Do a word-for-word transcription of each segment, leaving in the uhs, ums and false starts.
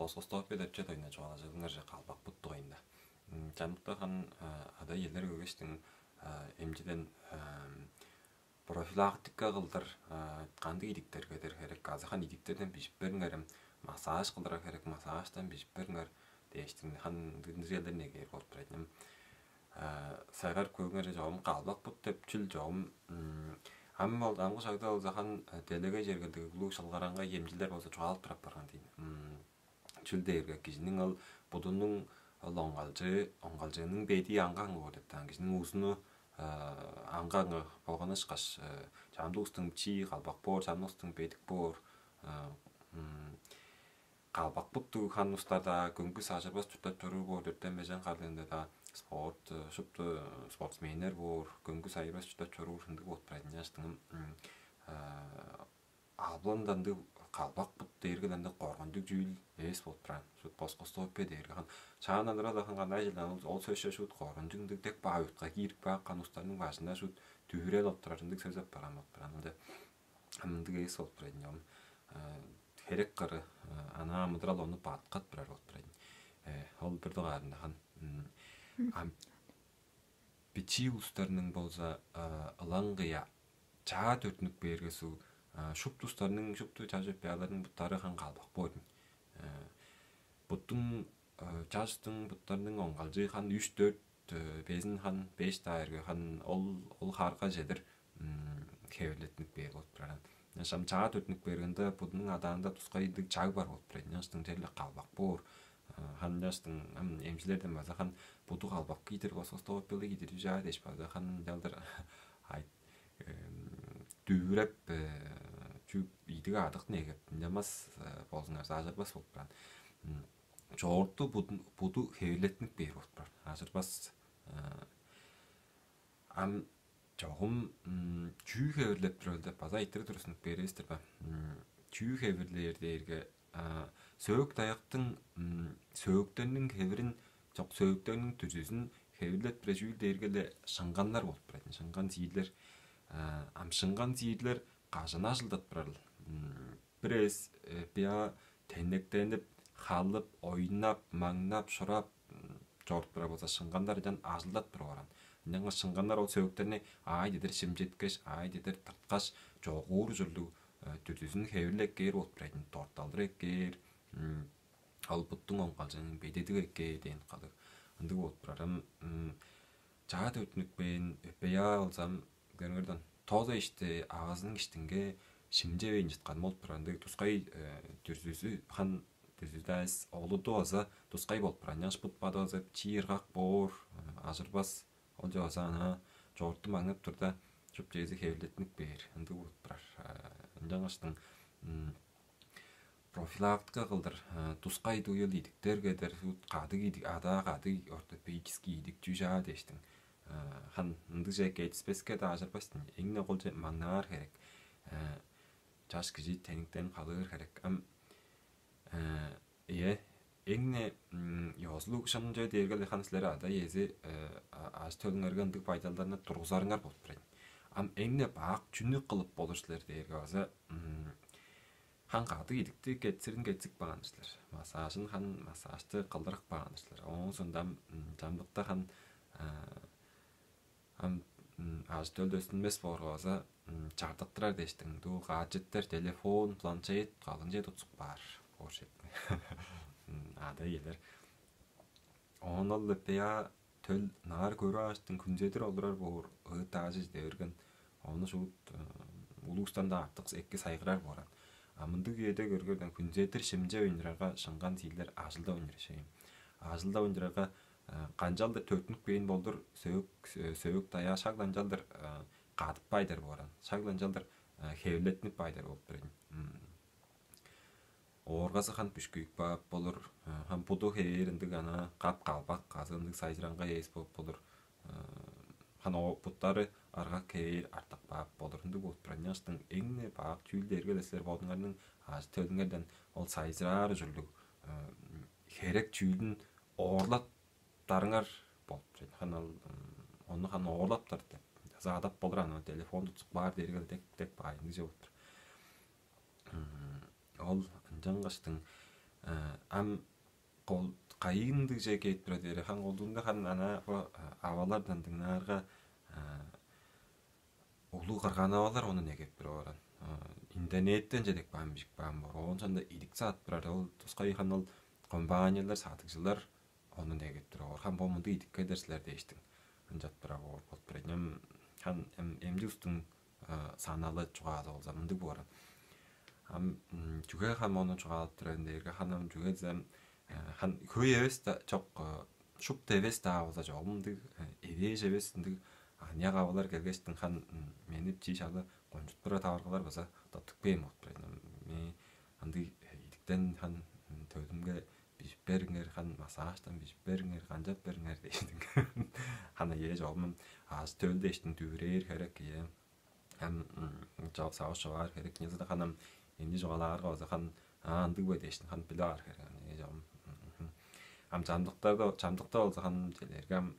Плоскостопия деп чүве дугайында чугаалажырыңарже, калбак бут дугайында. Чамдыкта хан ада-иелер өгештиң эмчиден профилактика кылдыр кандыг идиктерге дер херек, азы хан идиктерден бижип бериңерем, массаж кылдырар херек, массаждан бижип бериңер дээштиң хан дыдынчыялдар негээр болуп турар ийин. Сайгар көөгүңерже чогум калбак бут деп чүл чогум. Ам ол амгы шагда болза хан делегей чергелдиг улуг шылгараңга эмчилер болза чугаалап турап барган дейн. Чүл дээрге кижиниң ол будунуң ол оңгалчыы оңгалчыының бедии аңгы-аңгы боор деп даан, кижиниң узуну аңгы-аңгы болган ышкаш, чамдык устуң чии калбак боор, чамдык устуң бедик боор. Калбак буттуг хан устарда көңгүс ажырбас чурттап чоруур боор, дөртен бежен харлыында-даа спорт шупту спортсменнер боор, көңгүс ажырбас чурттап чоруур ындыг болуп турар. Ынчангаштың албан ындыг калбак бут дээрге ындыг коргунчуг чүүл эвес болуп турар. Шут плоскостопия дээрге хан шаандан тура-ла хан кандай чылдан ол сөсче шут коргунчуг ындыг дег баа утка киирип каапкан устарның бажында шут дүвүрел оттурар ындыг сөс апарган болуп турар. Ында ындыг эвес болуп турар ийин. Херек кыры анаа амыдырал ону бадыткат турар болуп турар ийин. Ол бир дугаарында хан ам бичии улустарның болза ылаңгыя чаа төрүттүнүп бээрге суг, шупту улустарның, шупту чажып бяаларның буттары хан калбак боор ийин. Буттуң чажыттың буттарының оңгалчыы хан үш-дөрт, безин хан беш даа эрге хан ол ол хаарга чедир хевирлеттинип бээр болуп турар. Ынчаш ам чаа төрүттүнүп бээргенде будунуң адаанда тускай ындыг чаг бар болуп турар. Ынчаштың черле калбак боор. Хан ынчаштың ам эмчилерден база хан буду калбак киидир болсо стоппилы киидир чаа дээш база хан ынчалдыр айт дүвүреп чүп идиг адык негеп ынчамас болзуңар, ажырбас болуп туран. Чоорту буду хевирлеттинип бээр болуп турар. Ажырбас. Ам чогум чүү хевирлеп турар деп база айтырыг турузунуп беривис-тир ба? Чүү хевирлээр дээрге сөөк даяктың, сөөктерниң хевирин, чок, сөөктерниң дүрзүзүн хевирлеп турар чүүл дээрге-ле шыңганнар болуп турар. Шыңган сиирлер. Ам шыңган сиирлер кажан ажылдап турарыл? Бир эвес бияа теннектенип, халып, ойнап, маңнап, шурап чоруп турар болза, шыңганнар ынчан ажылдап туруп оран. Ынчангаш шыңганнар ол сөөктерни аай дедир шимчеткеш, аай дедир тырткаш, чогуур ужурлуг дүрзүзүн хевирлеп кээр болуп турар ийин, дортталдыр эккээр, ол буттуң оңгалчының бедедип эккээр дээн кадыг. Ындыг болуп турар. Ам чаа төрүттүнүп бээн өпеяа болзам, көрүңерден, тоза ишти авазының иштинге шимчевейн чыткан болуп турар. Ындыг тускай дүрзүзү хан дүрзүдээс олуду база тускай болуп турар. Ынчангаш бут бады база чииргак боор, ажырбас. Ол же база ана чоорту маңнап турда, чуп чээзи хевирлеттинип бээр. Ындыг болуп турар. Ынчангаштың профилактика кылдыр тускай дуюл идиктерге дер кадыг идик, адаа кадыг ортопедический идик чүжаа дээштиң. Хан ындыгже кетиспеске-даа ажырбастын. Эң-не кол маңнаар херек. Чаш кижи тениктен калыыр херек. Ам Ийе, эң-не ёзулуг шынча дээрге хан силер ада-иези аш-төлүңерге ындыг байдалдарны тургузарыңар болуп турар. Ам эң-не бак чүнү кылып болур силер дээрге база хан кадыг идикти кетсирин кетсип каан силер. Массажын хан массажты кылдырып каан силер. Ооң соонда ам чамдыкта хан ам ажы-төлдө өстүнмес боорга база чардыктырар дээштиң. Дуу гаджеттер, телефон, планшет, калың чеде тутсуп каар боор чет. Ада иелер. Оон ол беа төл наар көрүп ааштың хүнзедир олурар боор ыыт аажы чиде берген. Ону шуут улуустан-даа артык эки сайгырар бооран. А мындыг үеде көргөрден хүнзедир шимче ойнурарга шыңган сиилер ажылда ойнур ишейим. Ажылда ойнурарга канчалдыр төрүттүнүп кээн болдур, сөөк сөөк даяа шак ынчалдыр кадып баайдар бооран, шак ынчалдыр хевилеттинип баайдар болуп берген. Ооргазы хан бүшкүйүп баап болур, хан буду хевээр ындыг ана кап калбак азы ындыг сайжыраңга эвес болуп болур. Хан буттары арга хевээр артык баап болур ындыг болуп турар. Ынчаштың эң баак чүүл дээрге силер бодуңарның ажы төлүңерден ол сайжыраар ужурлуг херек чүүлүн оорлаттарыңар болуп турар. Хан ол ону хан оорлаптар деп аза адап болур аны телефон тутсуп баар дээрге дег дег баайынныг же болуп тур. Ол ынчангаштың Ам кол кайыындыгже кээп тура дээри хан колдуунда хан ана бо авалардан дыңнаарга, улуу кырган-авалар ону негеп туруп оран. Интернеттен чедек баан бижик баан боор. Оон соонда идик саат турар ол тускай хан ол компаниялар саадыгчылар ону негеп туруп ор. Хан бо мындыг идикке дер силер дээштиң. Ынчап тура боор болуп турар. Ам хан эмчи устуң саналы чугаазы болза мындыг боор. Ам чүге хам ону чугаалап турарым дээрге ханам чүге дизем хан хөй эвес да чок, шупту эвес-даа болза чогум ындыг эвээш эвес ындыг аныяк авалар келгештиң хан мени бичии шала кончутпура таваргылар база доттук бээн болуп турар. Ындыг идиктен хан төлүмге бижип бериңер, хан массажтан бижип бериңер, канчап бериңер дээштиң. Хана ээ чогум аас төл дээштиң дүвүрээр херек ие. Ам чок савыш чугаар херек незада ханам эмни чугаалаарга база хан аа ындыг бай дээштин хан биле аар херек ан ээ чогум. Ам чамдыктарда чамдыкта болза хан челерге ам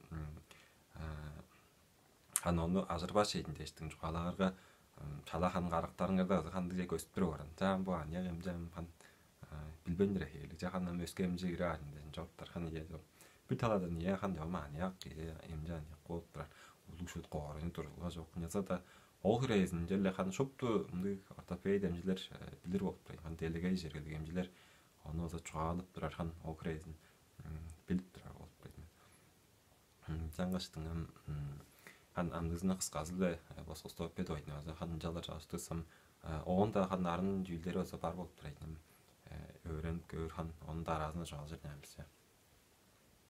хан ону ажырбаш эдин дээштиң чугаалаарга чала хан карактарыңарда база хан дыже көстүп туруп баран. Чаам бу аныяк эмче ам хан билбейн-дир хээлиг. Ча хан ам өске эмче кире аар дээшин чоруптар хан ие чок. Бир таладан ие хан чогум аныяк ие эмче аныяк болуп турар. Улуг шут коорайны турулга жок. Ынчалза-даа ол хире эзинче-ле ханы шупту мындыг ортопед эмчилер билир болуп турар. Ханы делегей чергелиг эмчилер ону база чугаалап турар ханы ол хире эзин билип турар болуп турар. Чаңгыштың ам ханы амдыызына кысказы-биле плоскостопия деп айтына база ханы ынчалар чагыштырсам оон-даа ханы арын чүүлдери база бар болуп турар. Өөренип көөр ханы ону дараазында чугаалажыр дээм бис.